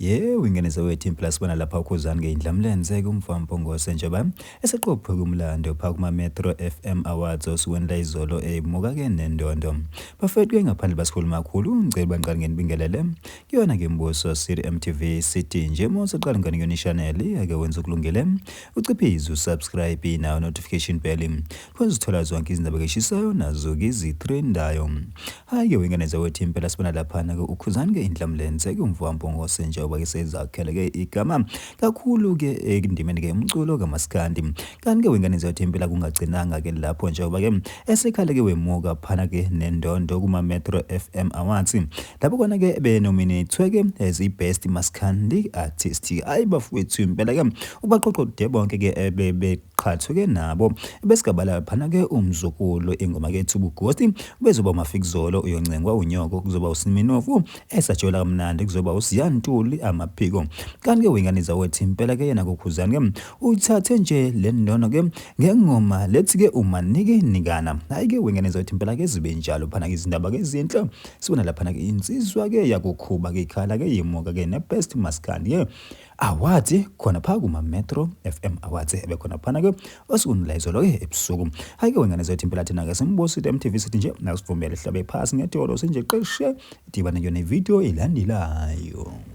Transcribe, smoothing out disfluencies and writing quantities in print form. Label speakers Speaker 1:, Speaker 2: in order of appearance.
Speaker 1: Yebo, ingane zawethu impela sibona lapha uKhuzani ke indlamlenze ke umfo Mpungose njengoba eseqophe umlando pha kuma-Metro FM Awards osukwini layizolo emuka ke nendondo. Bafethu ke ngaphandle basikhuluma kakhulu, ngicela bangiqale nginibingelele kuyona ke Mbuso City MTV City nje uma usaqala ngane kuyona i-channel ake wenze okulungile uciphize usubscribe nayo notification bell khona uzithola zonke izindaba keshisayo nazo-ke izitrendayo. Hhayi-ke wengane zawethu impela sibona laphana-ke uKhuzani-ke inhlamlenze-ke umfowampongosi njengoba-ke sezakhele-ke igama kakhulu-ke ekundimeni-ke umculo kamaskandi. Kanti-ke wengane zawethu impela kungagcinanga-ke lapho njengoba-ke esekhale-ke wemuka phana-ke nendondo kuma-Metro FM Awards lapho khona-ke benominethwe-ke as i-best maskandi artist. Hhayi bafowethu impela-ke ubaqoqode bonke-ke ebebeqhathwe-ke nabo besigabala phana-ke umzukulu ingoma ke ethi ubugosti bezoba uMafikizolo uyoncengwa unyoko kuzoba uSiminofu esajola kamnandi kuzoba uSiyantuli amaphiko. Kanti-ke wengane zawethu impela ke yena kuKhuzani ke uthathe nje le ndono ke ngengoma lethi ke umanike nikana. Hayi ke wengane zawethu impela ke zibe njalo phana ke izindaba ke ezinhle sibona laphana ke insizwa ke yakukhuba ke ikhala ke yimuka ke ne best maskandi ke Awards khona pha kuma Metro FM Awards ebekhona phana ke osukwini layizolo ke ebusuku. Hayi ke wengane zethu impela thina ke simbusile MTV sithi nje nasivumele hlabe phasi ngedolo sinje qishe dibane kuyona ivideo elandelayo.